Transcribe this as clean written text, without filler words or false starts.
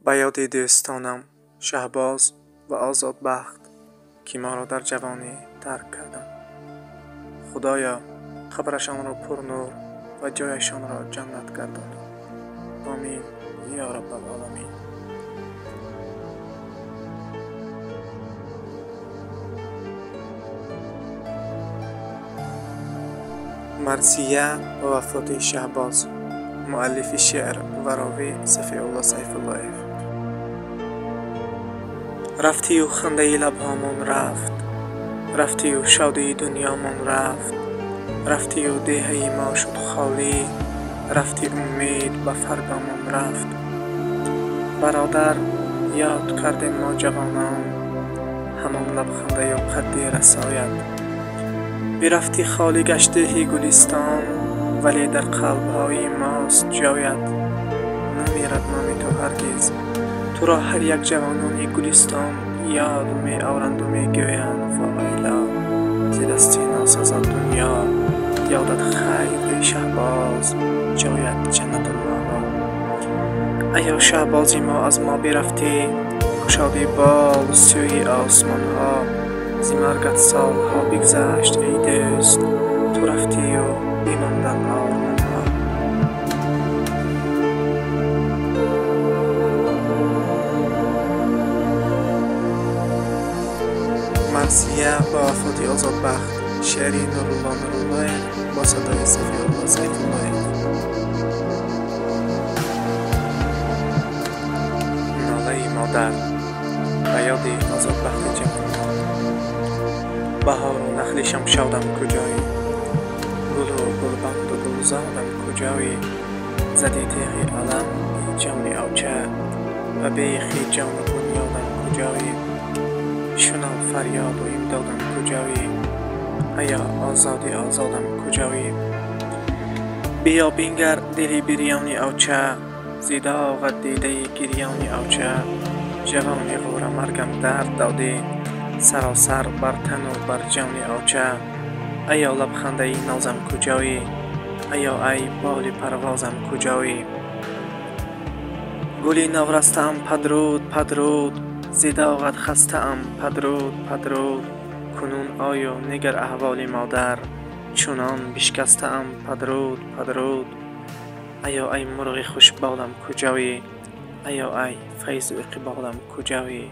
Ба ёди дӯстонам Шаҳбоз ва Озодбахт, ки моро дар ҷавонӣ тарк карданд. Худоё, қабрашонро пурнур ва ҷояшонро ҷаннат гардон. Омин ё Раббалоламин. Марсия ба вафоти Шаҳбоз. Муаллифи шеър ва ровӣ Сафиулло Сайфуллоев. Рафтию хандаи лабҳомон рафт, рафтию шодии дунёмон рафт, рафтию деҳаи мо шуд холӣ, рафти умед ба фардомон рафт. Бародар, ёд кардем мо ҷавонон, ҳамон лабхандаю қадди расояд. Бирафтӣ холӣ гашт деҳи Гулистон, вале дар қалбҳои мост ҷоят. Намирад номи ту ҳаргиз. Туро ҳар як ҷавонони Гулистон ёд меоранду мегӯянд: вовайла, зи дасти носазо дунё, ёдат хайр, эй Шаҳбоз, ҷоят ҷаннатулмаъво. Аё Шаҳбози мо, аз мо бирафтӣ, кушодӣ бол сӯи осмонҳо, зи маргат солҳо бигзашт, эй дӯст, ту рафтию бимонданд ормонҳо. Марсия ба вафоти Озодбахт. Шеъри Нурулло Нуруллоев бо садои Сафиулло Сайфуллоев. Нолаи модар. Ба ёди Озодбахти ҷавон. Баҳору нахли шамшодам куҷоӣ? Гулу гулбанду гулзодам куҷоӣ? Зади теғи алам, эй ҷони оча, ва бехи ҷону бунёдам куҷоӣ? Шунав фарёду имдодам куҷоӣ? Аё озоди озодам куҷоӣ? Биё бингар дили бирёни оча, зи доғат дидаи гирёни оча. Ҷавони ғӯрамаргам дард додӣ, саросар бар тану бар ҷони оча. Аё лабхандаи нозам куҷоӣ? Аё ай боли парвозам куҷоӣ? Гули наврастаам падруд, падруд, зи доғат хастаам падруд, падруд. Кунун оё нигар аҳволи модар, чунон бишкастаам падруд, падруд. Аё ай мурғи хушболам куҷоӣ? Аё ай файзу иқболам куҷоӣ?